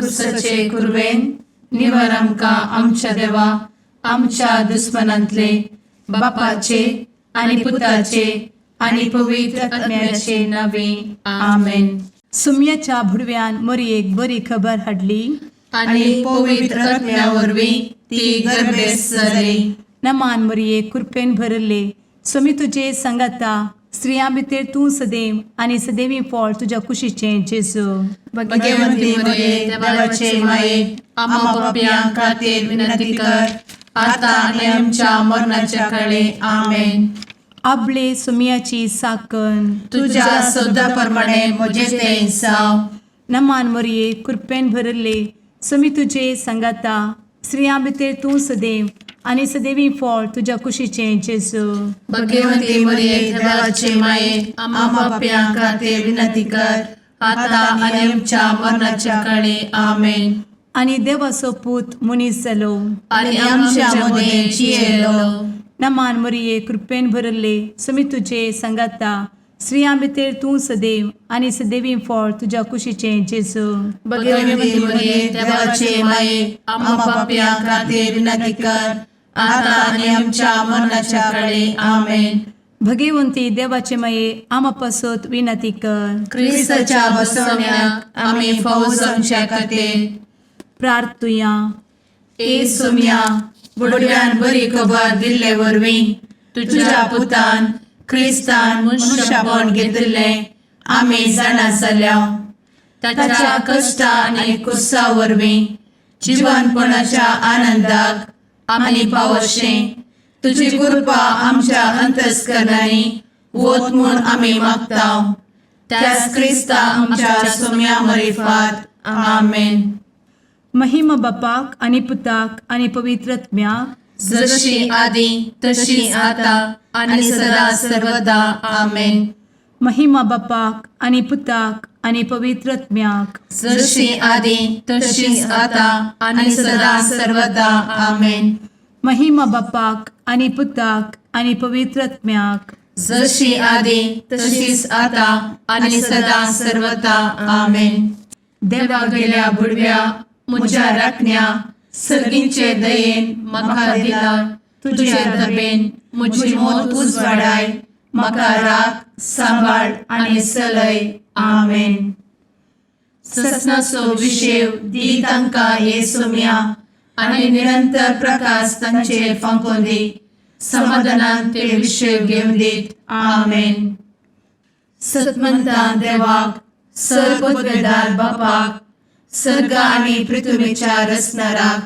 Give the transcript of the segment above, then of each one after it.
कुर्साचे कुरवेन निवर आमकां आमच्या देवा आमच्या दुस्मनांतले बापाचे आनी पुताचे आनी पवित्र आत्म्याचे नावे. आमेन. सुम्याच्या भुडव्यान मोरयेक बरी खबर हाडली. आनी पवित्र आत्म्या वरवीं ती गर्भेस्त जाली. नमान मोरये, कृपेन भरले, स्वामी तुजे सांगाता, स्त्रियां भितर तूं सदैव आनी सदैवी फळ तुज्या कुशीचें जेजू. भगवंती मरिये, देवाचे माये, आम्हा पापयां खातीर विनंती कर, आता आनी आमच्या मरणाच्या काळी. आमेन. आबले सुम्याची साकन. तुझ्या शब्दा प्रमाणे म्हजे ते जावं. नमान मोरये, कृपेन भरले, स्वामी तुजे सांगाता, स्त्रियां भितर तूं सदैव आनी सदैवी फळ तुज्या कुशीचें जेजू. भगवंती मरिये, देवाचे माये, आम्हा पापयां खातीर विनंती कर, आता आनी आमच्या मरणाच्या काळी. आमेन. आनी देवाचो पूत मनीस जालो आनी आमच्या मदें जियेलो. नमान मोरये, कृपेन भरले, स्वामी तुजे सांगाता, स्त्रियां भितर तूं सदैव आनी सदैवी फळ तुज्या कुशीचें जेजू. भगवंती मरिये, देवाचे माये, आम्हा पापयां खातीर विनंती कर, आता आनी आमच्या मरणाच्या काळी. आमेन. भगवंती देवाचे माये, आमा पासत विनंती कर. क्रिस्ताच्या बसवण्याक आमी फावो जावच्या खातीर प्रार्थुया. ए सोम्या, बुडव्यान बरी खबर दिल्ले वरवीं तुझ्या पुतान क्रिस्तान मनुष्यपण घेतिल्लें आमी जाणा जाल्या. ताच्या कश्टा आनी कुर्सा वरवीं जिवनपणाच्या आनंदाक आमी पावशें तुजी कृपा आमच्या अंतस्करणांनी वत म्हूण आमी मागता, त्याच क्रिस्ता आमच्या सोम्या मरिफात. आमेन. महिमा बापाक आनी पुताक आनी पवित्र आत्म्याक. जशी आदी तशी आता आणि सदा सर्वदा. आमेन. महिमा बापाक आनी पुताक आनी पवित्र आत्म्याक. जशी आदी तशीच आता आणि सदा सर्वदा. आमेन. महिमा बापाक आनी पुताक आनी पवित्र आत्म्याक. जशी आदी तशीच आता आणि सदा सर्वदा. आमेन. देवा गेल्या बुडव्या म्हज्या राखण्या, सर्गींचे दयेन म्हाका दिला तुझे दबेन म्हजी मोत उजवाडाय, म्हाका राख, सांबाळ आनी चलय. आमेन. ससनाचो विशेव दी तांकां हे सोम्या आनी निरंतर प्रकाश तांचेर फांकोवन दी, समाधानान ते विशेव घेवन दीत. आमेन. सतमंतान देवाक, सर्वपदवेदार बापाक, सर्ग आनी पृथ्वीच्या रचणाराक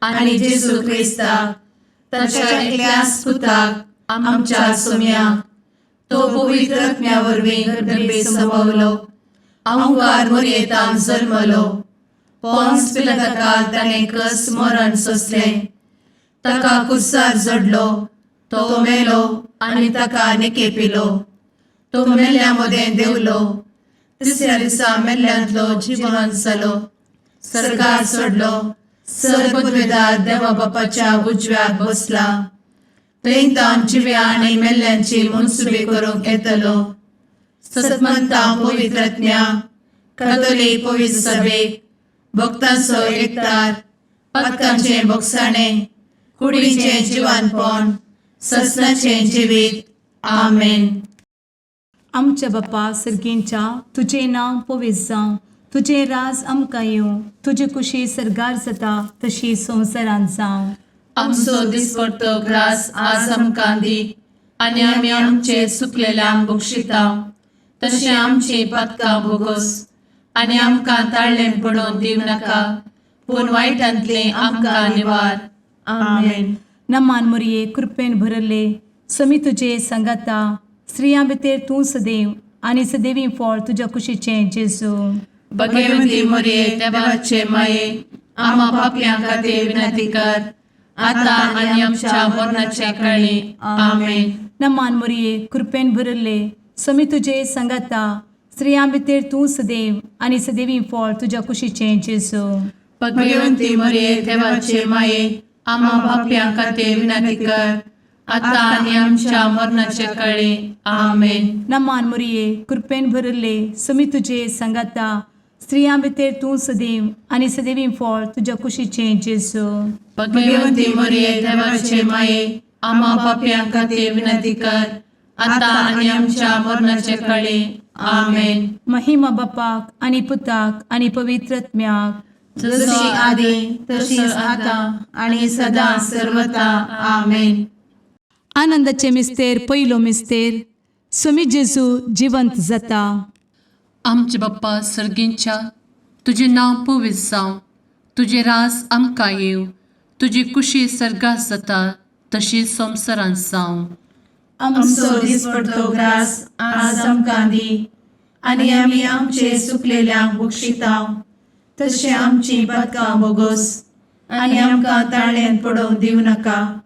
आनी जेजू क्रिस्ताक ताच्या एकल्याच पुताक आमच्या सोम्याक, तो पवित्र आत्म्या वरवीं गर्भे संभवलो, अंकार मोरयेतान जल्मलो, पोन्स पिलाताकाल ताणें कस मरण सोंसलें, ताका कुर्सार जडलो, तो मेलो आनी ताका निकेपिलो, तो मेल्ल्या मदें देंवलो, तिसऱ्या दिसा मेल्ल्यांतलो जिवन जालो, सर्गार चडलो, सर्वपदवेदार देवा बापाच्या उजव्याक बसला, थंय तावन जिव्या आनी मेल्ल्यांची मनसुबी करूंक येतलो. सतमंता पवित्रज्ञा कथोलीक पवित्र सभेक, भक्तांचो एकतार, पातकांचें भोगसाणें, कुडीचें जिवानपण, ससनाचें जिवीत. आमेन. आमच्या बापा सर्गींच्या, तुजें नांव पवित्र जावं, तुजें राज आमकां येवं, तुजी कुशी सर्गार जाता तशी संवसारांत जावं. आमचो दिसपडतो ग्रास आज आमकां दी आनी आमी आमचे चुकलेल्यांक बक्षिता तशें आमची पातकां भोगोस आनी आमकां ताळ्ळें पडोवन दिवं नाका, पूण वायटांतलें आमकां निवार. आमेन. नमान मोरये, कृपेन भरले, समी तुजे सांगाता, स्त्रियां भितर तूं सदैव आनी सदैवी फळ तुज्या कुशीचें जेजू. भगवंती मोरये, देवाचे माये, आम्हा पापयां खातीर विनंती कर, आता आनी आमच्या मरणाच्या काळी. आमेन. नमान मोरये, कृपेन भरले, समी तुजे सांगाता, स्त्रियां भितर तूं सदैव आनी सदैवी फळ तुज्या कुशीचें जेजू. भगवंती मोरये, देवाचे माये, आम्हा पापयां खातीर विनंती कर, आता आनी आमच्या मरणाच्या काळी. आमेन. नमान मोरये, कृपेन भरले, समी तुजे सांगाता, स्त्रियां भितर तूं सदैव आनी सदैवी फळ तुज्या कुशीचें जेजू. भगवती मरिये, देवाचे माये, आम्हा पापयां खातीर विनंती कर, आता आनी आमच्या मरणाचे कळी. आमेन. महिमा बापाक आनी पुताक आनी पवित्र आत्म्याक. जशी आदी तशीच आता आणि सदा सर्वता. आमेन. आनंदाचे मिस्तेर, पयलो मिस्तेर, सुमी जेजू जिवंत जाता. आमचे बाप्पा सर्गींच्या, तुजें नांव पवित्र जावं, तुजें रास आमकां येवं, तुजी कुशी सर्गात जाता तशी संवसारांत जावं. आमचो दिसपडतो ग्रास आज आमकां दी आनी आमी आमचे सुकलेल्यांक बक्षितांव तशें आमची पदकां बोगोस आनी आमकां ताळ्यान पडोवंक दिवं नाका,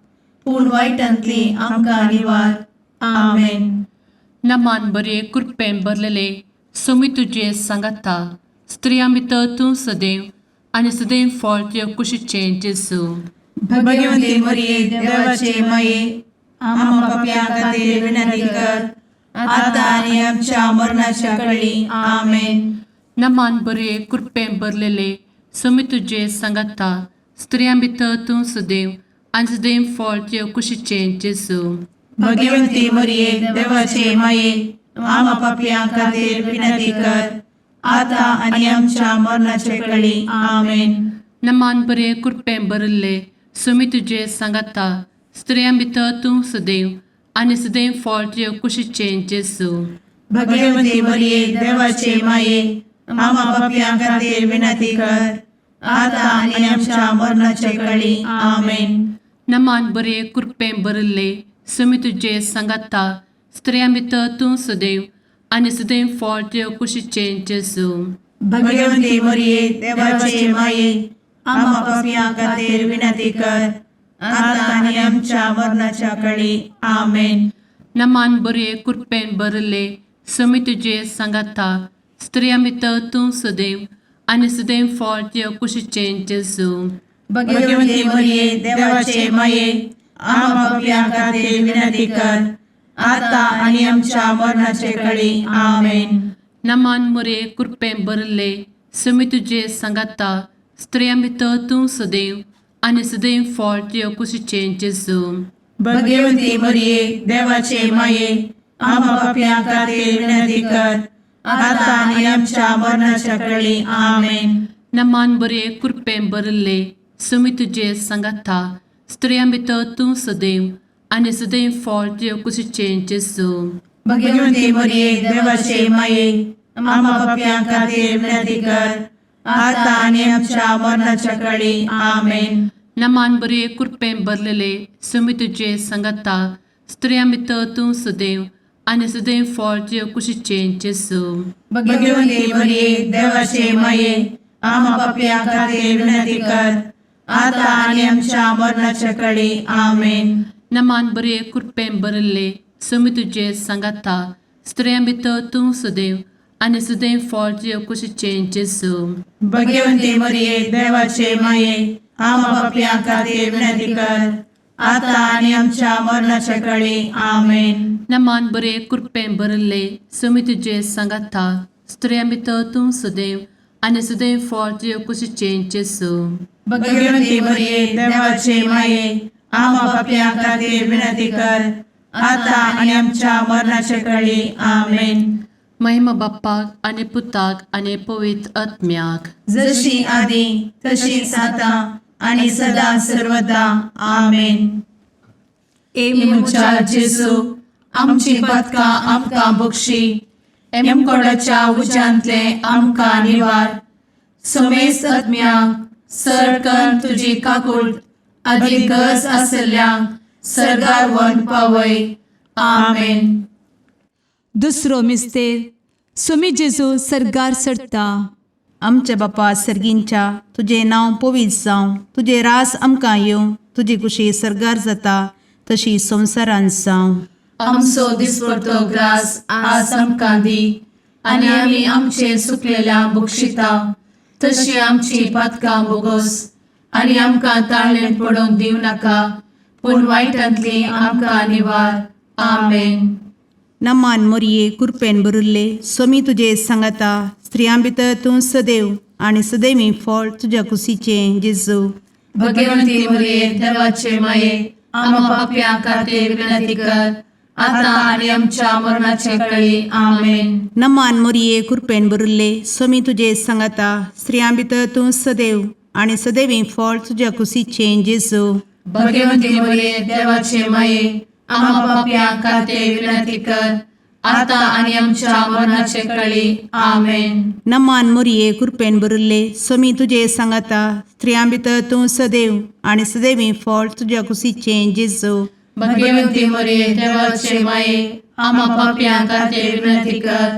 पूण वायटांतली आमकां निवार. आमेन. नमान बरे, कृपेन भरलेले, सोमी तुजे सांगाता, स्त्रियां भितर तूं सदैव आनी सदैव फळ तुजे कुशीचें जेजू. भगवंती मरिये, देवाचे माये, आम्हा पापयां खातीर विनंती कर, आता आनी आमच्या मरणाच्या कळी. आमेन. नमान बरे, कृपेन भरलेले, सोमी तुजे सांगाता, स्त्रियां भितर तूं सदैव आनी सदैव फळ तुजे कुशीचें जेजू. भगवंती मरिये, देवाचे माये, आम्हा पापयां खातीर विनंती कर, आता आनी आमच्या मरणाचे कळी. आमेन. नमान बरे, कृपेन भरिल्ले, सुमी तुजे सांगाता, स्त्रियां भितर तूं सदैव आनी सदैव फळ तुजे कुशीचें जेजू. भगवंती मरिये, देवाचे माये, आम्हा पापयां खातीर विनंती कर, आता आनी आमच्या मरणाचे कळी. आमेन. नमान बरे, कृपेन भरिल्ले, सुमी तुजे सांगाता, स्त्रियां भितर तूं सदैव आनी सदैव फळ तुजे कुशीचें जेजू. भगवंती मरिये, देवाचे माये, आम्हा पापयां खातीर विनंती कर, आता आनी आमच्या मरणाच्या कळी. आमेन. नमान बरे, कृपेन भरिल्ले, सुमी तुजे सांगाता, स्त्रियां भितर तूं सदैव आनी सदैव फळ तुजे कुशीचें जेजू. भगवंती मरिये, देवाचे माये, आम्हा पापयां खातीर विनंती कर, आता आनी आमच्या मरणाचे कळी. आमेन. नमान मुरे, कृपेन भरिल्ले, सुमी तुजे सांगाता, स्त्रियां भितर तूं सदैव आनी सदैव फळ तुजे कुशीचें जेजू. भगवंती मरिये, देवाचे माये, आम्हा पापयां खातीर विनंती कर, आता आनी आमच्या मरणाच्या कळी. आमेन. नमान बरे, कृपेन भरिल्ले, सुमी तुजे सांगाता, स्त्रियां भितर तूं सदैव आनी सदैव फळ तुजे कुशीचें जेजू. भगवंती मरिये, देवाचे माये, आम्हा पापयां खातीर विनंती कर, आता आनी आमच्या मरणाच्या कळी. आमेन. नमान बरे, कृपेन भरलेले, सुमी तुजे सांगाता, स्त्रियां भितर तूं सदैव आनी सदैव फळ तुजे कुशीचें जेजू. भगवंती मरिये, देवाचे माये, आम्हा पापयां खातीर विनंती कर, आता आनी आमच्या मरणाच्या कळी. आमेन. नमान बरे, कृपेन भरिल्ले, सुमी तुजे सांगाता, स्त्रियां भितर तूं सदैव आनी सदैव फळ तुजे कुशीचें जेजू. भगवंती मरिये, देवाचे माये, आम्हा पापयां खातीर विनंती कर, आता आनी आमच्या मरणाच्या कळी. आमेन. नमान बरे, कृपेन भरिल्ले, सुमी तुजे सांगाता, स्त्रियां भितर तूं सदैव आनी सदैव फळ तुजे कुशीचें जेजू. भगवंती मरिये, देवाचे माये, आम्हा पापयां खातीर विनंती कर, आता आनी आमच्या मरणाच्या कळी. आमेन. महिमा बाप्पाक आनी पुताक आनी पवित्र आत्म्याक. जशी आदी तशीच आता आणि सदा सर्वदा. आमेन. ए म्हज्या जेजू, आमची पदकां आमकां बक्षी, एमकोडाच्या उज्यांतले आमकां निवार, समेस्त आत्म्यांक सरकन तुजी काकूळ आदी गरज आसल्ल्यांक सर्गार वन पावय. आमेन. दुसरो मिस्तेर, सुमी जेजू सर्गार चडता. आमच्या बापा सर्गींच्या, तुजें नांव पवित्र जावं, तुजें रास आमकां येवं, तुजी कुशी सर्गार जाता तशी संवसारांत जावं. आमचो दिसपडतो ग्रास आज आमकां दी आनी आमी आमचे सुकलेल्या बक्षिता तशी आमची पातकां बोगोस आनी आमकां ताळ्ळें पडोवंक दिवं नाका, पूण वायटांतली आमकां निवार. आमेन. नमान मोरये, कुरपेन बरुल्ले, सोमी तुजे सांगाता, स्त्रियां भितर तूं सदैव आनी सदैवी फळ तुज्या कुशीचें जेजू. भगवंती मरिये देवाचे माये, आम्हा पापयां खातीर विनंती कर, आता आनी आमच्या मरणाचे कळी. आमेन. नमान मोरये, कृपेन भरिल्ले, स्वामी तुजे सांगाता. स्त्रियां भितर तूं सदैव आनी सदैवी फळ तुज्या कुशीचें जेजू. भगवंती मरिये देवाचे माये, आम्हा पापयां खातीर विनंती कर, आता आनी आमच्या मरणाचे कळी. आमेन. नमान मोरये, कृपेन भरिल्ले, स्वामी तुजे सांगाता. स्त्रियां भितर तूं सदैव आनी सदैवी फळ तुज्या कुशीचें जेजू. भगवंती मरिये देवाचे माये, आम्हा पापयां खातीर विनंती कर,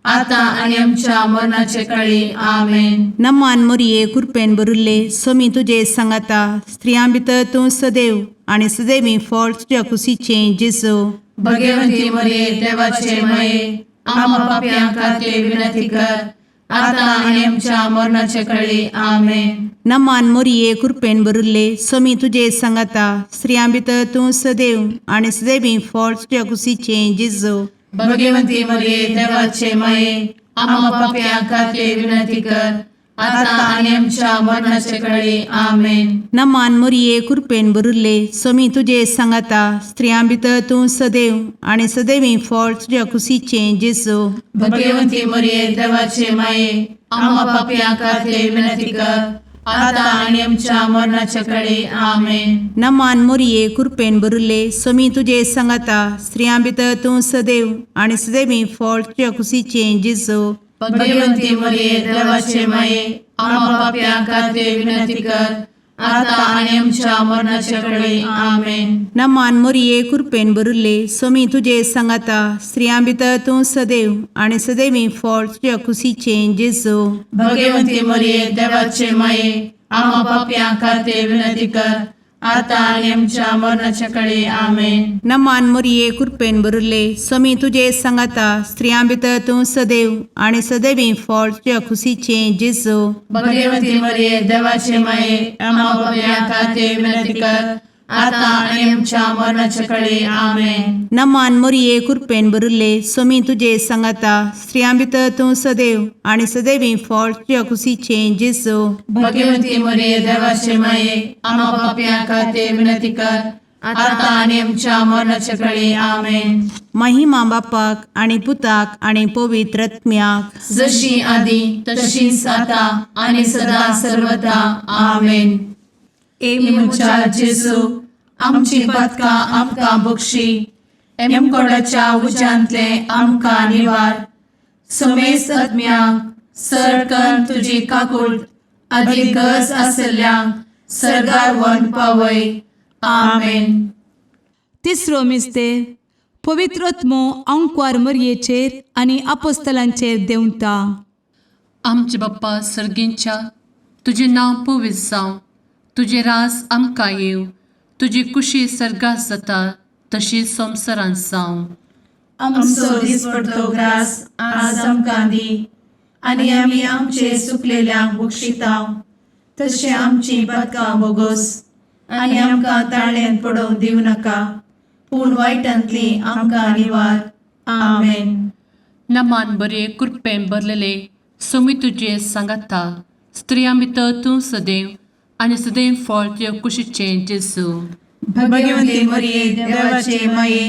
आता आनी आमच्या मरणाचे कळी. आमेन. नमान मोरये, कृपेन भरिल्ले, स्वामी तुजे सांगाता. स्त्रियां भितर तूं सदैव आनी सदैवी फळ तुज्या कुशीचें जेजू. भगवंती मरिये देवाचे माये, आम्हा पापयां खातीर विनंती कर, आता आनी आमच्या मरणाचे कळी. आमेन. नमान मोरये, कृपेन भरिल्ले, स्वामी तुजे सांगाता. स्त्रियां भितर तूं सदैव आनी सदैवी फळ तुज्या कुशीचें जेजू. भगवंती मरिये देवाचे माये, आम्हा पापयां खातीर विनंती कर, आता आनी आमच्या मरणाचे कळी. आमेन. नमान मोरये, कृपेन भरिल्ले, स्वामी तुजे सांगाता. स्त्रियां भितर तूं सदैव आनी सदैवी फळ तुज्या कुशीचें जेजू. भगवंती मरिये देवाचे माये, आम्हा पापयां खातीर विनंती कर, आता आनी आमच्या मरणाचे कळी. आमेन. नमान मोरये, कृपेन भरिल्ले, स्वामी तुजे सांगाता. स्त्रियां भितर तूं सदैव आनी सदैवी फळ तुज्या कुशीचें जेजू. भगवंती मरिये देवाचे माये, आम्हा पापयां खातीर विनंती कर, आता आनी आमच्या मरणाचे कळी. आमेन. नमान मोरये, कृपेन भरिल्ले, स्वामी तुजे सांगाता. स्त्रियां भितर तूं सदैव आनी सदैवी फळ तुज्या कुशीचें जेजू. भगवंती मरिये देवाचे माये, आम्हा पापयां खातीर विनंती कर, आता आनी आमच्या मरणाचे कळी. आमेन. नमान मोरये, कृपेन भरिल्ले, स्वामी तुजे सांगाता. स्त्रियां भितर तूं सदैव आनी सदैवी फळ तुज्या कुशीचें जेजू. भगवंती मरिये देवाचे माये, आम्हा पापयां खातीर विनंती कर, आता आनी आमच्या मरणाचे कळी. आमेन. नमान मोरये, कृपेन भरिल्ले, स्वामी तुजे सांगाता. स्त्रियां भितर तूं सदैव आनी सदैवी फळ तुज्या कुशीचें जेजू. भगवंती मरिये देवाचे माये, आम्हा पापयां खातीर विनंती कर, आता आनी आमच्या मरणाचे कळी. आमेन. महिमा बापाक आनी पुताक आनी पवित्र आत्म्याक. जशी आदी तशीच आता आनी सदा सर्वदा. आमेन. ए म्हज्या जेजू, आमची पातकां आमकां बक्षी, एमकोडाच्या उज्यांतले आमकां निवार, समेस्त आत्म्यांक सरकन तुजी काकूट आदी गरज आसल्ल्यांक सर्गार व्हरून पावय. आमेन. तिसरो मिस्तेर, पवित्र आत्मो आंकवार मरयेचेर आनी आपोस्तलांचेर देंवता. आमचे बाप्पा सर्गींच्या, तुजें नांव पवित्र जावं, तुजें राज आमकां येवं, तुजी कुशी सर्गात जाता तशी संवसारांत जावं. आमचो दिसपडतो ग्रास आज आमकां दी, आनी आमी आमचे सुकलेल्यांक बक्षितांव, तशें आमची पातकां बोगोस, आनी आमकां ताळ्यांत पडोवंक दिवं नाका, पूण वायटांतली आमकां निवार. आमेन. नमान बरे, कृपेन भरलेले, स्वामी तुजे सांगाता. स्त्रियां भितर तूं सदैव आनी सदैव फळ तुज्या कुशीचें जेजू. भगवंती मरिये देवाचे माये,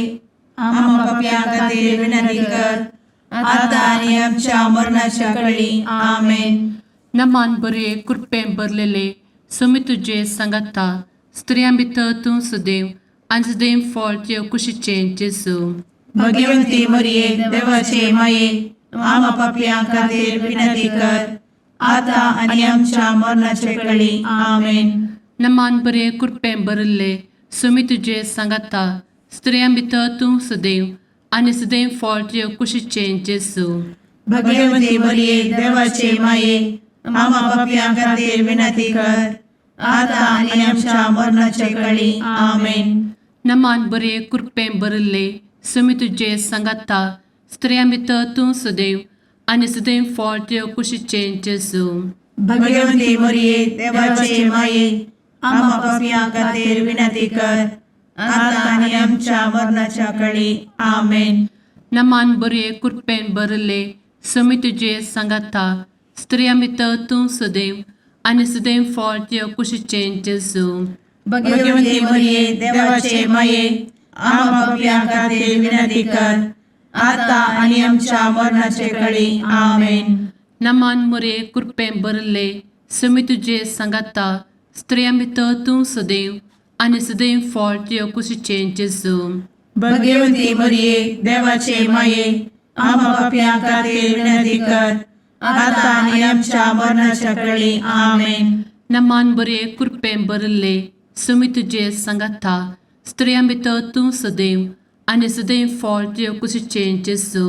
आम्हा पापयां खातीर विनंती कर, आता आनी आमच्या मरणाच्या कळी. आमेन. नमान बरे, कृपेन भरलेले, स्वामी तुजे सांगाता. स्त्रियां भितर तूं सदैव आनी सदैव फळ तुज्या कुशीचें जेजू. भगवंती मरिये देवाचे माये, आम्हा पापयां खातीर विनंती कर, आता आनी आमच्या मरणाच्या कळी. आमेन. नमान बरे, कृपेन भरिल्ले, स्वामी तुजे सांगाता. स्त्रियां भितर तूं सदैव आनी सदैव फळ तुज्या कुशीचें जेजू. भगवंती मरिये देवाचे माये, आम्हा पापयां खातीर विनंती कर, आता आनी आमच्या मरणाच्या कळी. आमेन. नमान बरे, कृपेन भरिल्ले, स्वामी तुजे सांगाता. स्त्रियां भितर तूं सदैव आनी सदैव फळ तुज्या कुशीचें जेजू. भगवंती मरिये देवाचे माये, आम्हा पापयां खातीर विनंती कर, आता आनी आमच्या मरणाच्या कळी. आमेन. नमान बरे, कृपेन भरिल्ले, समी तुजे सांगाता स्त्रियां भितर तूं सदैव आनी सदैव फळ तुज्या कुशीचें जेजू. भगवती मरिये, देवाचे माये, आम्हा पापयां खातीर विनंती कर, आता आनी आमच्या मरणाचे कळी. आमेन. नमान मुरे कृपें भरले समी तुजे सांगाता स्त्रियां भितर तूं सदैव आनी सदैव फळ तुज्या कुशीचें जेजू. भगवती मरिये, देवाचे माये, आम्हा पापयां खातीर विनंती कर, आता आनी आमच्या मरणाच्या कळी. आमेन. नमान बरे कृपें भरले समी तुजे सांगाता स्त्रियां भितर तूं सदैव आनी सदैव फळ तुज्या कुशीचें जेजू.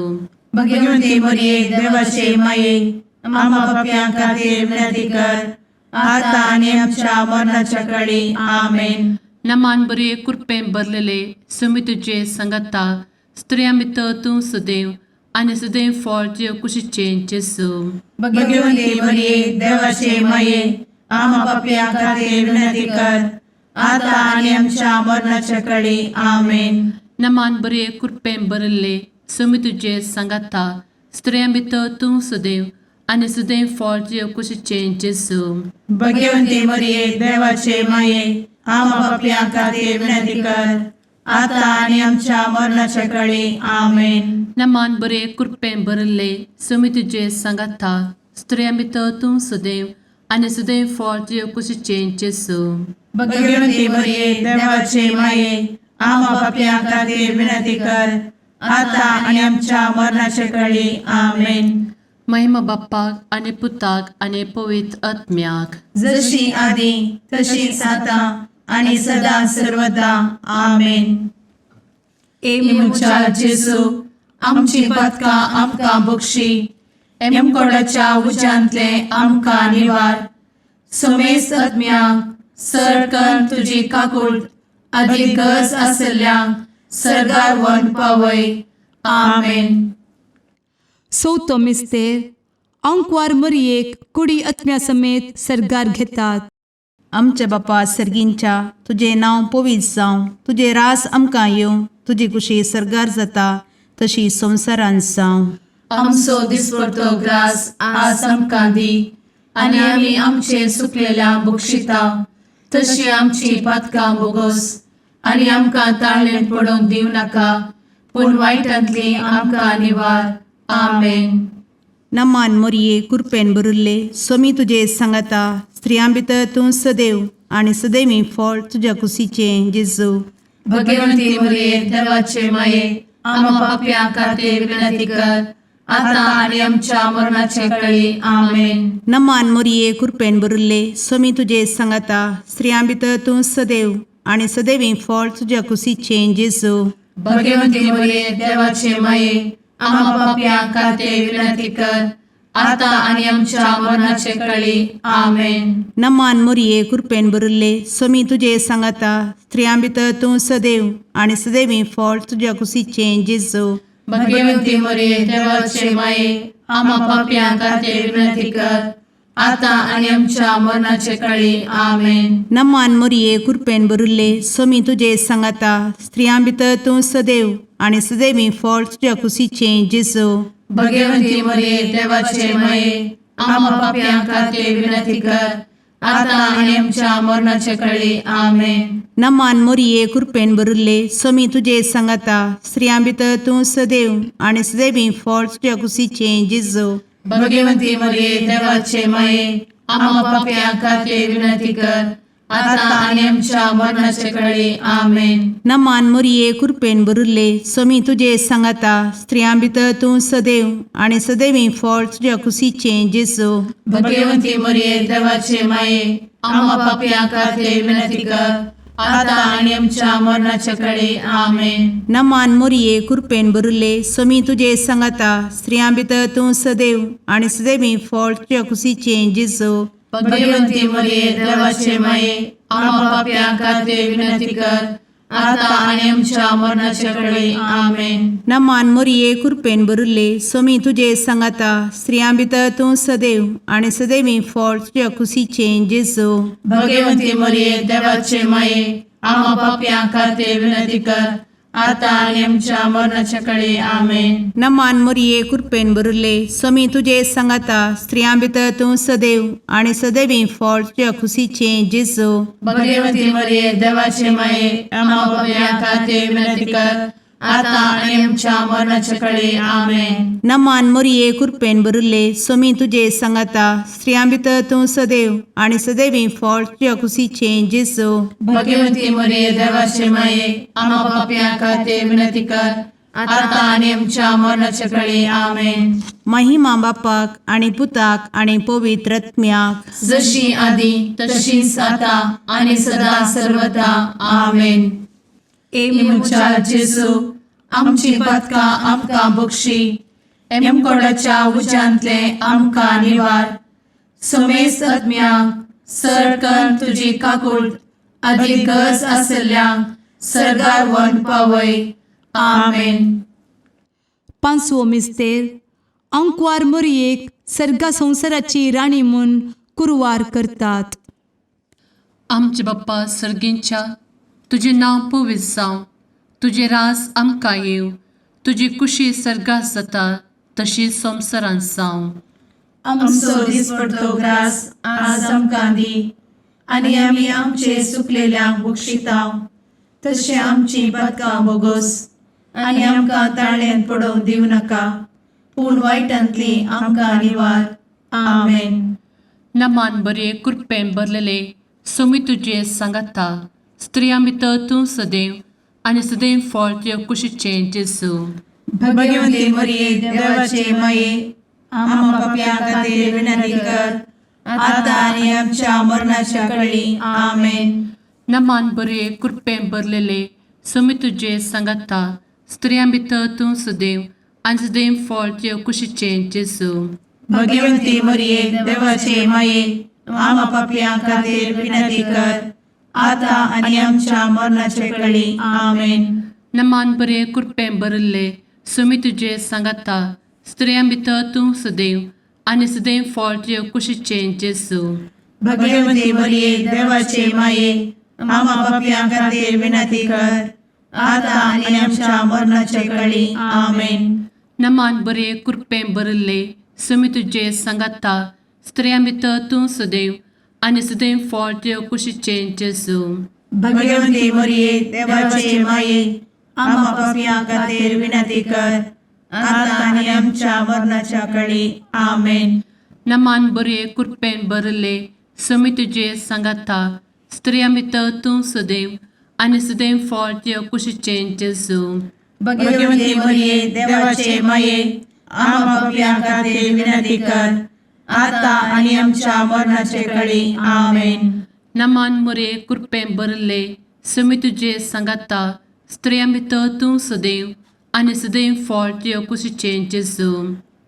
भगवती मरिये, देवाचे माये, आम्हा पापयां खातीर विनंती कर, आता आनी आमच्या मरणाच्या कळी. आमेन. नमान बरे कृपें भरलेले समी तुजे सांगाता स्त्रियां भितर तूं सदैव आनी सदैव फळ तुज्या कुशीचें जेजू. भगवती मरिये, देवाचे माये, आम्हा पापयां खातीर विनंती कर, आता आनी आमच्या मरणाच्या कळी. आमेन. नमान बरे कृपें भरले समी तुजे सांगाता स्त्रियां भितर तूं सदैव आनी सदैव फळ तुज्या कुशीचें जेजू. भगवती मरिये, देवाचे माये, आम्हा पापयां खातीर विनंती कर, आता आनी आमच्या मरणाच्या कळी. आमेन. नमान बरे कृपें भरले समी तुजे सांगाता स्त्रियां भितर तूं सदैव आनी सदैव फळ तुज्या कुशीचें जेजू. भगवती मरिये, देवाचे माये, आम्हा पापयां खातीर विनंती कर, आता आनी आमच्या मरणाच्या कळी. आमेन. महिमा बाप्पाक आनी पुताक आनी पवित्र आत्म्याक. जशी आदी तशीच आता आणि सदा सर्वदा. आमेन. ए म्हज्या जेजू, आमची पदकां आमकां बक्षी, एमकोडाच्या उज्यांतले आमकां निवार, समेस्त आत्म्यांक सरकन तुजी काकूळ आदी गरज आसल्ल्यांक सरगार व्हरून पावय. आमेन. चवथो मिस्तेर आंकवार मरियेक कुडी आत्म्या समेत सर्गार घेतात. आमच्या बापा सर्गींच्या, तुजें नांव पवित्र जावं, तुजें रास आमकां येवं, तुजी कुशी सर्गार जाता तशी संवसारांत जावं. आमचो दिसपडतो ग्रास आज आमकां दी आनी आमी आमचे सुकलेल्या बक्षिता तशी आमची पातकां बोगोस आनी आमकां ताळणेंत पडोवंक दिवं नाका, पूण वायटांतली आमकां निवार. आमेन. नमान मोरये, कुरपेन भरिल्ले, सोमी तुजे सांगाता, स्त्रियां भितर तूं सदैव आनी सदैवी फळ तुज्या कुशीचें जेजू. भगवंती मरिये, देवाचे माये, आम्हा पापयां खातीर विनंती कर, आता आनी आमच्या मरणाचे कळी. आमेन. नमान मोरये, कुरपेन भरिल्ले, सोमी तुजे सांगाता, स्त्रियां भितर तूं सदैव आनी सदैवी फळ तुज्या कुशीचें जेजू. भगवंती मरिये, देवाचे माये, आम्हा पापयां खातीर विनंती कर, आता आनी आमच्या मरणाचे कळी. आमेन. नमान मोरये, कुरपेन भरिल्ले, सोमी तुजे सांगाता, स्त्रियां भितर तूं सदैव आनी सदैवी फळ तुज्या कुशीचें जेजू. भगवंती मरिये, देवाचे माये, आम्हा पापयां खातीर विनंती कर, आता आनी आमच्या मरणाचे कळी. आमेन. नमान मोरये, कुरपेन भरिल्ले, सोमी तुजे सांगाता, स्त्रियां भितर तूं सदैव आनी सदैवी फळ तुज्या कुशीचें जेजू. भगवंती मरिये, देवाचे माये, आम्हा पापयां खातीर विनंती कर, आता आनी आमच्या मरणाचे कळी. आमेन. नमान मोरये, कुरपेन भरिल्ले, सोमी तुजे सांगाता, स्त्रियां भितर तूं सदैव आनी सदैवी फळ तुज्या कुशीचें जेजू. भगवंती मरिये, देवाचे माये, आम्हा पापयां खातीर विनंती कर, आता आनी आमच्या मरणाचे कळी. आमेन. नमान मोरये, कुरपेन भरिल्ले, सोमी तुजे सांगाता, स्त्रियां भितर तूं सदैव आनी सदैवी फळ तुज्या कुशीचें जेजू. भगवंती मरिये, देवाचे माये, आम्हा पापयां खातीर विनंती कर, आता आनी आमच्या मरणाचे कळी. आमेन. नमान मोरये, कुरपेन भरिल्ले, सोमी तुजे सांगाता, स्त्रियां भितर तूं सदैव आनी सदैवी फळ तुज्या कुशीचें जेजू. भगवंती मरिये, देवाचे माये, आम्हा पापयां खातीर विनंती कर, आता आनी आमच्या मरणाचे कळी. आमेन. नमान मोरये, कुरपेन भरिल्ले, सोमी तुजे सांगाता, स्त्रियां भितर तूं सदैव आनी सदैवी फळ तुज्या कुशीचें जेजू. भगवंती मरिये, देवाचे माये, आम्हा पापयां खातीर विनंती कर, आतां आनी आमच्या मरणाच्या कडे आमेन. नमान मोरये कृपेन भरिल्ले, स्वामी तुजे सांगाता, स्त्रियां भितर तूं सदैव आनी सदैवी फळ तुज्या खुशीचें जेजू. भगवती मरिये, देवाचे माये, आम्हा पापयां खातीर विनंती कर, आतां आनी आमच्या मरणाच्या कडे आमेन. नमान मोरये कृपेन भरिल्ले, स्वामी तुजे सांगाता, स्त्रियां भितर तूं सदैव आनी सदैवी फळ तुज्या खुशीचें जेजू. भगवती मरिये, देवाचे माये, आम्हा पापयां खातीर विनंती कर, आतां आनी आमच्या मरणाच्या कडे आमेन. महिमा बापाक आनी पुताक आनी पवित्र आत्म्याक. जशी आदी तशीच आता आणि सदा सर्वदा आमेन. ए म्हज्या जेजू, आमची पातकां आमकां बक्षी, एमकोडाच्या उज्यांतले आमकां निवार, समेस्त आत्म्यांक सरकन तुजी काकूळ आदी गरज आसल्ल्यांक सर्गार व्हरून पावय. आमेन. पांचवो मिस्तेर, आंकवार मोरयेक सर्गा संवसाराची राणी म्हूण कुरवार करतात. आमचे बाप्पा सर्गींच्या, तुजें नांव पवित्र जावं, तुजें रास आमकां येवं, तुजी कुशी सर्गात जाता तशी संवसारांत जावं. आमचो दिसपडतो ग्रास आज आमकां दी, आनी आमी आमचे सुकलेल्यांक बक्षितांव, तशें आमची पातकां बोगोस, आनी आमकां ताळ्यान पडोवंक दिवं नाका, पूण वायटांतली आमकां निवार. आमेन. नमान बरे कृपेन भरलेले, स्वामी तुजे सांगाता, स्त्रियां भितर तूं सदैव आनी सदैव फळ तुज्या कुशीचें जेजू. भगवती मरिये, देवाचे माये, आम्हा पापयां खातीर विनंती कर, आतां आनी आमच्या मरणाच्या कळी. आमेन. नमान बरे कृपेन भरलेले, स्वामी तुजे सांगाता, स्त्रियां भितर तूं सदैव आनी सदैव फळ तुज्या कुशीचें जेजू. भगवती मरिये, देवाचे माये, आम्हा पापयां खातीर विनंती कर, आतां आनी आमच्या मरणाचे कळी. आमेन. नमान बरे कृपेन भरिल्ले, स्वामी तुजे सांगाता, स्त्रियां भितर तूं सदैव आनी सदैव फळ तुज्या कुशीचें जेजू. भगवती मरिये, देवाचे माये, आम्हा पापयां खातीर विनंती कर, आतां आनी आमच्या मरणाचे कळी. आमेन. नमान बरे कृपेन भरिल्ले, स्वामी तुजे सांगाता, स्त्रियां भितर तूं सदैव आनी सदैव फळ तुज्या कुशीचें जेजू. भगवती मरिये, देवाचे माये, आम्हा पापयां खातीर विनंती कर, आतां आनी आमच्या मरणाच्या कळी. आमेन. नमान बरे कृपेन भरिल्ले, स्वामी तुजे सांगाता, स्त्रियां भितर तूं सदैव आनी सदैव फळ तुज्या कुशीचें जेजू. भगवती मरिये, देवाचे माये, आम्हा पापयां खातीर विनंती कर, आतां आनी आमच्या मरणाचे कळी. आमेन. नमान मोरे कृपेन भरिल्ले, स्वामी तुजे सांगाता, स्त्रियां भितर तूं सदैव आनी सदैव फळ तुज्या कुशीचें जेजू.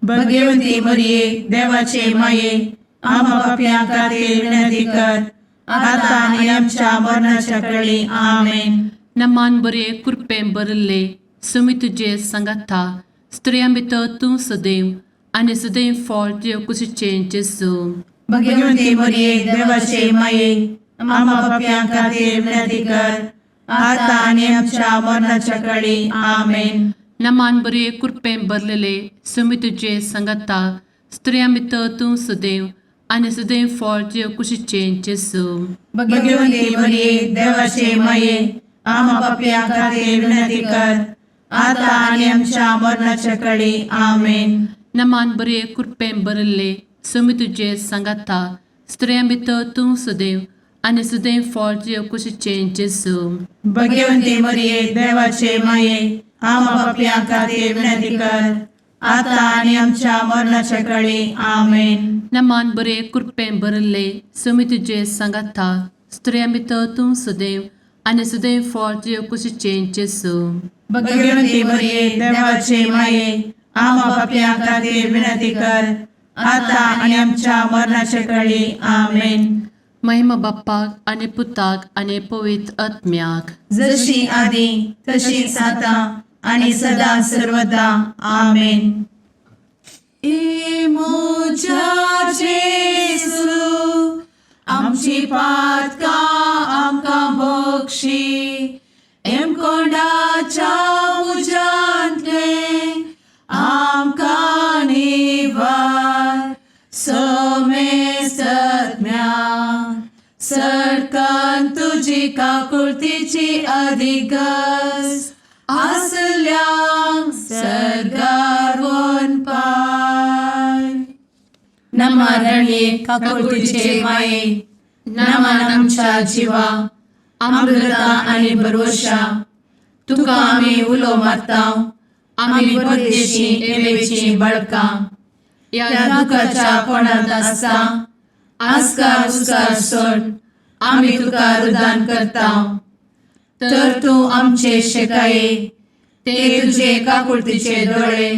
भगवती मरिये, देवाचे माये, आम्हा पापयां खातीर विनंती कर, आतां आनी आमच्या मरणाच्या कळी. आमेन. नमान बरे कृपेन भरिल्ले, स्वामी तुजे सांगाता, स्त्रियां भितर तूं सदैव आनी सदैव फळ तुज्या कुशीचें जेजू. भगवती मरिये, देवाचे माये, आम्हा पापयां खातीर विनंती कर, आतां आनी आमच्या मरणाच्या कळी. आमेन. नमान बरे कृपेन भरलेले, स्वामी तुजे सांगाता, स्त्रियां भितर तूं सदैव आनी सदैव फळ तुज्या कुशीचें जेजू. भगवती मरिये, देवाचे माये, आम्हा पापयां खातीर विनंती कर, आतां आनी आमच्या मरणाच्या कळी. आमेन. नमान बरे कृपेन भरिल्ले, स्वामी तुजे सांगाता, स्त्रियां भितर तूं सदैव आनी सदैव फळ तुज्या कुशीचें जेजू. भगवती मरिये, देवाचे माये, आम्हा पापयां खातीर विनंती कर, आतां आनी आमच्या मरणाच्या कळी. आमेन. नमान बरे कृपेन भरिल्ले, स्वामी तुजे सांगाता, स्त्रियां भितर तूं सदैव आनी सदैव फळ तुज्या कुशीचें जेजू. भगवती मरिये, देवाचे माये, आम्हा पापयां खातीर विनंती कर, आतां आनी आमच्या मरणाच्या कळी. आमेन. महिमा बाप्पाक आनी पुताक आनी पवित्र आत्म्याक. जशी आदी तशीच आता आणि सदा सर्वदा. आमेन. ए म्हज्या जेजू, आमची पातकां आमकां बक्षी, एमकोंडाच्या तुजी काकुळतीची अधिक गरज आसल्यांक सर्गार पाय. नमा रणये काकुळतीचे माये, नमन आमच्या जिवा, अमृता आनी भरवशा, तुका आमी उलो मारता, आमी परदेशी एवेची बळकां ह्या दुखाच्या कोणांत आसता आस्कार उस्कार सोड आमी तुका रुदान करता, तर तूं आमचे शेकाये ते तुजे काकुळतीचे दोळे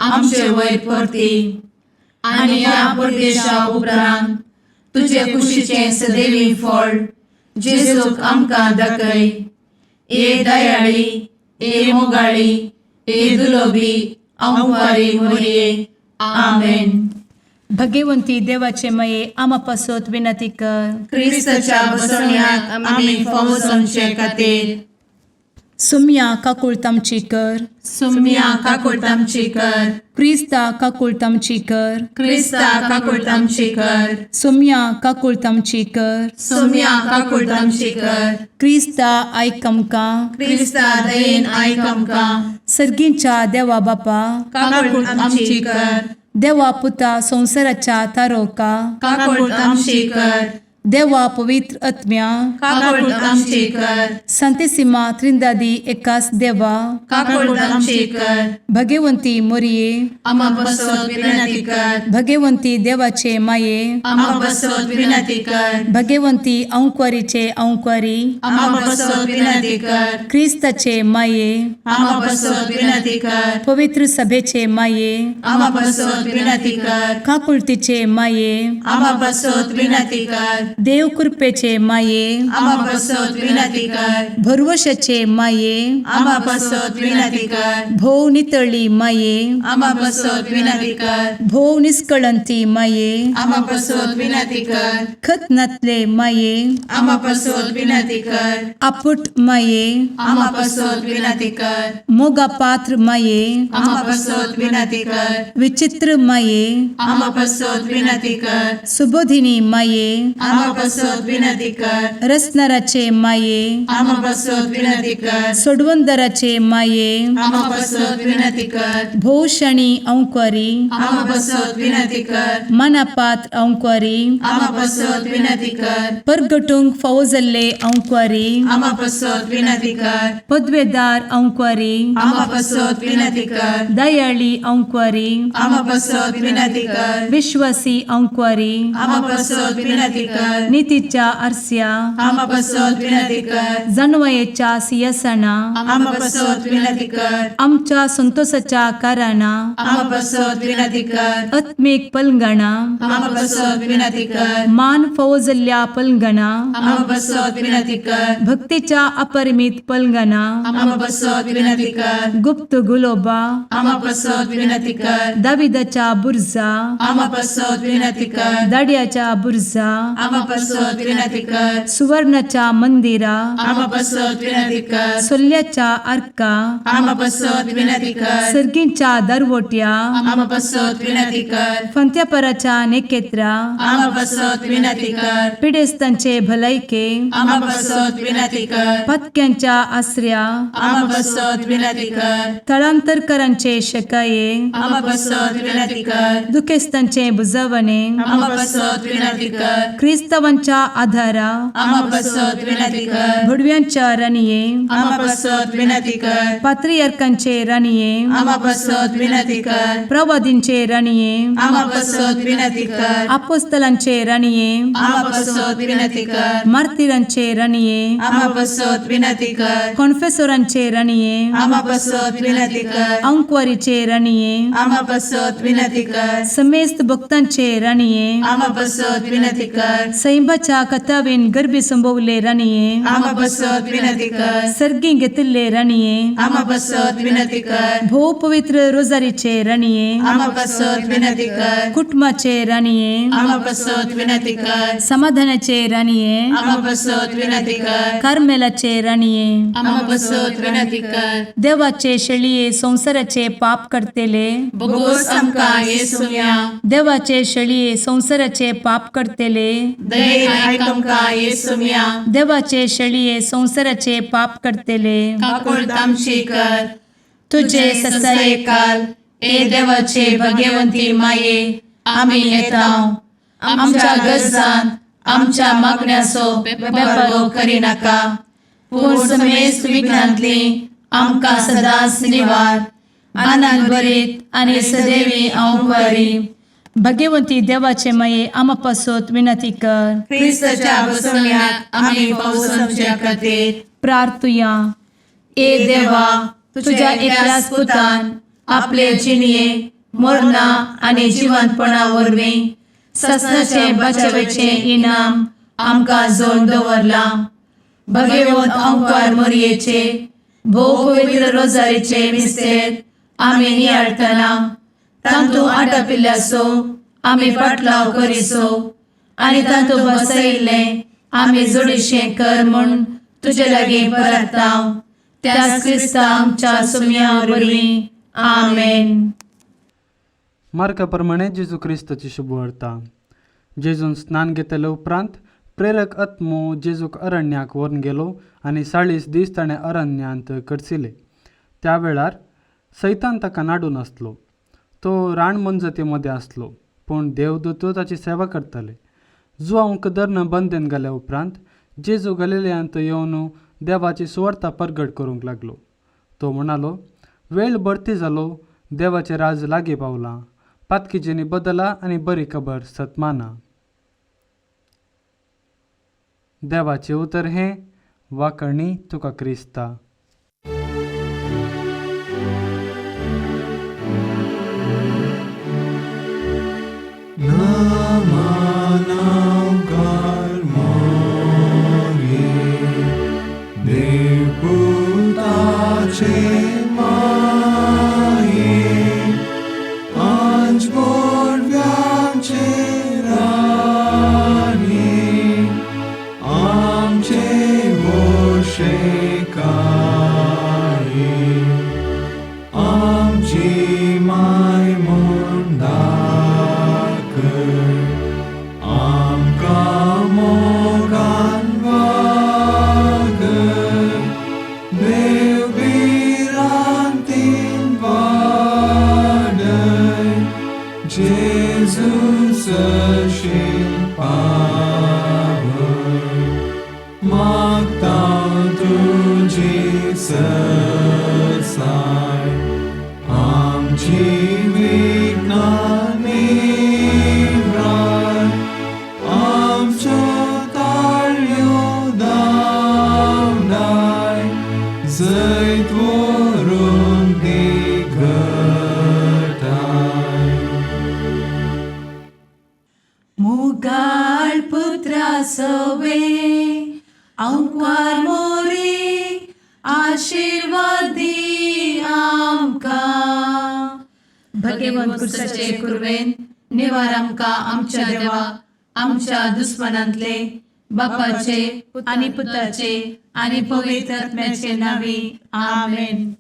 आमचे वयर परती आनी ह्या परदेशा उपरांत तुजे कुशीचें सदैवी फळ जेजूक आमकां दाखय. ए दयाळी, ए मोगाळी, ए दुलोबी अंवारी मोरये. आमेन. भगवंती देवाचे मये आमा पासत विनंती कर. क्रिस्ताच्या बसवण्याक आमी फावो जावचे खातीर. सुम्या काकुळत आमची कर. सुम्या काकुळट आमची कर. क्रिस्ता काकुळत आमची कर. क्रिस्ता काकुळट आमची कर. सुम्या काकुळत आमची कर. सुम्या काकुळट आमची कर. क्रिस्ता आयक आमकां. क्रिस्ता दयेन आयक आमकां. सर्गींच्या देवा बापा, काकुळट आमची कर. देवा पुता संवसाराच्या तारोका, काकुळट आमची कर. देवा पवित्र आत्म्या, काकुळट आमची कर. संतेसिमा त्रिंदादी एकास देवा, काकुळट आमची कर. भगवंती मोरये, आमा बसत विनंती कर. भगवंती देवाचे माये, आमा बसत विनंती कर. भगवंती अंक्वारीचे अंक्वारी, आमा बसत विनंती कर. क्रिस्ताचे माये, आमा बसत विनंती कर. पवित्र सभेचे माये, आमा बसत विनंती कर. काकुळतीचे माये, आमा बसत विनंती कर. देव कृपेचे माये, आमा बसत विनंती कर. भरवशाचे माये, आमा बसत विनंती कर. भोव नितळी माये, आमा बसत विनंती कर. भोव निस्कळंती माये, आमा बसत विनंती कर. खत नातले माये, आमा बसत विनंती कर. आपुट माये, आमा बसत विनंती कर. मोगा पात्र माये, आमा बसत विनंती कर. विचित्र माये, आमा बसत विनंती कर. सुबोधिनी माये, आमा बसत विनंती कर. रसनाराचे माये, आमा बसत विनंती कर. सोडवंदराचे माये, आमा बसत विनंती कर. भोवशणी अंक्वारी, आमा बसत विनंती कर. मनापात्र अंक्वारी, आमा बसत विनंती कर. परगटूंक फावो जाल्ले अंक्वारी, आमा बसत विनंती कर. पदवेदार अंक्वारी, आमा बसत विनंती कर. दयाळी अंक्वारी, आमा बसत विनंती कर. विश्वासी अंक्वारी, आमा बसत विनंती कर. नितीच्या आरस्या, आमा बसत विनंती कर. जानवयेच्या सियासना, आमा बसत विनंती कर. आमच्या संतोषाच्या कारणां, आमा बसत विनंती कर. आत्मीक पलंगणा, आमा बसत विनंती कर. मान फावो जाल्ल्या पलंगणा, आमा बसत विनंती कर. भक्तीच्या अपरिमित पलंगणा, आमा बसत विनंती कर. गुप्त गुलोबा, आमा बसत विनंती कर. दाविदाच्या बुर्जा, आमा बसत विनंती कर. दाड्याच्या बुर्जा, आमा बसत विनंती कर. सुवर्णाच्या मंदिरा, आमा बसत विनंती कर. सोल्ल्याच्या आर्का, आमा बसत विनंती कर. सर्गींच्या दरवट्या, आमा बसत विनंती कर. फंत्यापराच्या नेकेत्रा, आमा बसत विनंती कर. पिडेस्तांचे भलायके, आमा बसत विनंती कर. पत्क्यांच्या आसऱ्या, आमा बसत विनंती कर. थळांतरकरांचे शकाये, आमा बसत विनंती कर. दुखेस्तांचे बुजवणे, आमा बसत विनंती कर. क्रिस्तावांच्या आधारा, आमा बसत विनंती कर. भुडव्यांच्या राणये, आमा बसत विनंती कर. पात्रियार्कांचे राणये, आमा बसत विनंती कर. प्रवादींचे राणये, आमा बसत विनंती कर. आपोस्तलांचे राणये, आमा बसत विनंती कर. मार्तिरांचे राणये, आमा बसत विनंती कर. कॉन्फेसोरांचे राणये, आमा बसत विनंती कर. अंक्वारीचे राणये, आमा बसत विनंती कर. समेस्त भक्तांचे राणये, आमा बसत विनंती कर. सैंबाच्या कथावेन गर्भी संभवले राणये, आमा बसत विनंती कर. सर्गी घेतिल्ले राणये, आमा बसत विनंती कर. भोव पवित्र रोजारीचे राणये, आमा बसत विनंती कर. कुटुंबाचे राणये, आमा बसत विनंती कर. समाधानाचे राणये, आमा बसत विनंती कर. कार्मेलाचे राणये, आमा बसत विनंती कर. देवाचे शेळये संवसाराचे पाप करतेले, बोगोस आमकां येसुया. देवाचे शेळये संवसाराचे पाप करतेले, दयेन आयक आमकां येसुम्या. देवाचे शेळये संवसाराचे पाप करतले, काकुळट आमची कर. तुझे तुझे ससायेकाल ए देवाचे भगवंती माये, आमी येता. आमच्या गरजान आमच्या मागण्याचो बेपर्वो करिनाका, पूण समेस्त विघ्नांतली आमकां सदांच निवार. आनंद भरीत आनी सदैवी अंवकारी. भगवंती देवाचे माये, आमा पासत विनंती कर. क्रिस्ताच्या बसवण्याक आमी पावसाच्या खातीर. प्रार्थुया. ए देवा, तुझ्या एकल्याच पुतान आपले जिणये मरणा आनी जिवंतपणा वरवीं ससनाचे बचावेचें इनाम आमकां जोड दवरलां. भगवंत अंकार मोरयेचे भोव पवित्र रोजारीचे मिस्तेर आमी नियाळटना तांतू आटापिल्ल्याचो आमी पाटलाव करिसो आनी तांतू बसयिल्लें आमी जोडीशें कर म्हूण तुजे लागीं परताव, त्याच क्रिस्ता आमच्या सुम्या वरवीं. आमेन. मार्का प्रमाणे जेजू क्रिस्ताची शुभवार्ता. जेजून स्नान घेतले उपरांत प्रेरक आत्मो जेजूक अरण्याक व्हरून गेलो आनी 40 दीस ताणें अरण्यांत करसिले. त्या वेळार सैतान ताका नाडून आसलो. तो रान मनजाती मदें आसलो, पूण देवदूत ताची सेवा करताले. जुआंवक धरण बंदेन घाल्या उपरांत जेजू गलिलयांत येवन देवाची सुवार्ता परगट करूंक लागलो. तो म्हणालो, वेळ भरती जालो, देवाचें राज लागीं पावलां. पातकीजेनी बदला आनी बरी खबर सतमाना. देवाचें उतर हें. वाकणी तुका क्रिस्ता. मुगाळ पुत्रा सवे अंकार मोरी, आशिर्वादी आमकां. भगवंत कुर्साचे कुर्वेन निवार आमकां आमच्या देवा, आमच्या दुस्मनांतले. बापाचे आनी पुताचे आनी पवित्र आत्म्याचे नावी. आमेन.